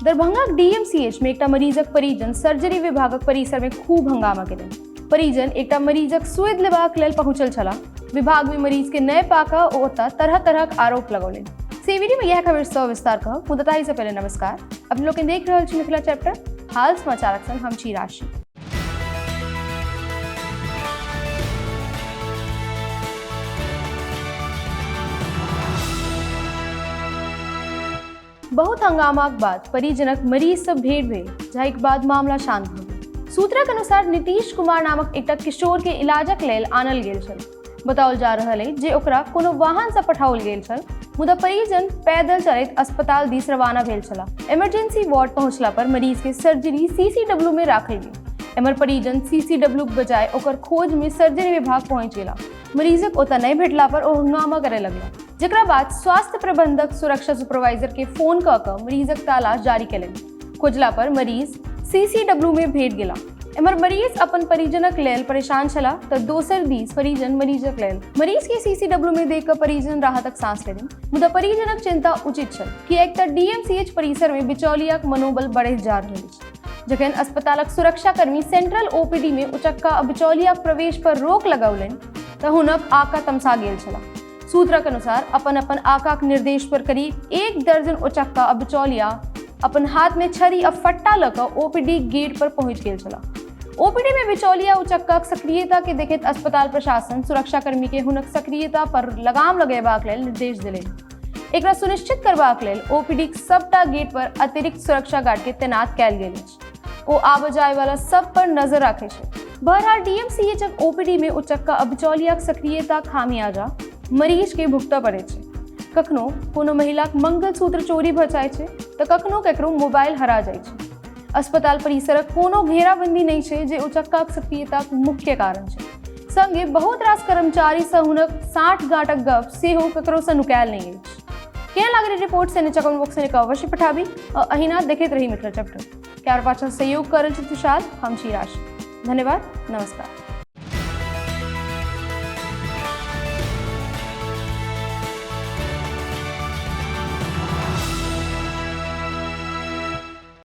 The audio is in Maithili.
दरभंगाक डीएमसीएच में एकटा मरीजक परिजन सर्जरी विभागक परिसर में खूब हंगामा केलनि। परिजन एकटा मरीजक सुइद लेबाक लेल पहुंचल छलाह। विभाग में मरीज के नहि पाकऽ ओ ओतऽ तरह तरहक आरोप लगौलनि। सीवीडी में यह खबर सौ विस्तार कहब, मुदा ताहि से पहले नमस्कार। अपने लोग देख रहल छी मिथिला चैप्टर हाल समाचारक संग हम छी राशि। बहुत हंगामाक बाद परिजनक मरीज से भेंट भेल, जाहिक बाद मामला शांत भऽ गेल। सूत्रक अनुसार नीतीश कुमार नामक एकटा किशोर के इलाजक लेल आनल गेल छल। बताओल जा रहल अछि जे ओकरा कोनो वाहन से पठाओल गेल छल, मुदा परिजन पैदल चलैत अस्पताल दिस रवाना भेल छलाह। इमरजेंसी वार्ड पहुंचला पर मरीज के सर्जरी सीसीडब्ल्यू में राखल गेल। एम्हर परिजन सीसीडब्ल्यू के बजाय ओकर खोज में सर्जरी विभाग पहुंच गेला। मरीजक ओतऽ नहि भेटला पर ओ हंगामा करय लगला, जकरा बाद स्वास्थ्य प्रबंधक सुरक्षा सुपरवाइजर के फोन कऽ कऽ मरीजक तलाश जारी केलनि। खोजला पर मरीज सीसीडब्ल्यू में भेट गेला। एम्हर मरीज अपन परिजनक लेल परेशान छलाह तऽ दोसर दिस परिजन मरीजक लेल। मरीज के सीसीडब्ल्यू में देख कऽ परिजन राहतक सांस लेलनि, मुदा परिजनक चिंता उचित छल, किएक तऽ डीएमसीएच परिसर में बिचौलियाक मनोबल बढ़ैत जा रहल अछि। जखन अस्पतालक सुरक्षाकर्मी सेंट्रल ओपीडी में उचक्का आ बिचौलियाक प्रवेश पर रोक लगौलनि तऽ हुनक आका तमसा गेल छलाह। सूत्रक अनुसार अपन अपन आकाक निर्देश पर करीब 1 दर्जन उचक्का आ बिचौलिया अपन हाथ में छड़ी आ फट्टा लऽ कऽ ओपीडी गेट पर पहुंच गेल छलाह। ओपीडी में बिचौलिया उचक्काक सक्रियता के देखैत अस्पताल प्रशासन सुरक्षाकर्मी के हुनक सक्रियता पर लगाम लगेबाक लेल निर्देश देलनि। एकरा सुनिश्चित करबाक लेल ओपीडीक सबटा गेट पर अतिरिक्त सुरक्षा गार्ड के तैनात कयल गेल अछि। ओ आबय जाय वाला सब पर नजर राखै छै। बहरहाल डीएमसीएचक ओपीडी में उचक्का आ बिचौलियाक सक्रियता खामियाजा मरीज के भुगतऽ पड़ै छै। कखनो कोनो महिलाक मंगलसूत्र चोरी भऽ जाइ छै तऽ कखनो केकरो मोबाइल हरा जाइ छै। अस्पताल परिसरक कोनो घेराबंदी नहि छै जे उचक्काक सक्रियताक मुख्य कारण छै। संगे बहुत रास कर्मचारी सँ हुनक साठ गाँठक गप सेहो ककरो सँ नुकायल नहि अछि। केहन लागल रिपोर्ट से नीचा कमेंट बॉक्स में अवश्य पठाबी और अहिना देखैत रही मिथिला चैप्टर। कैमरा पाछा सहयोग कर रहल छी तुषार, हम छी राशि। धन्यवाद, नमस्कार।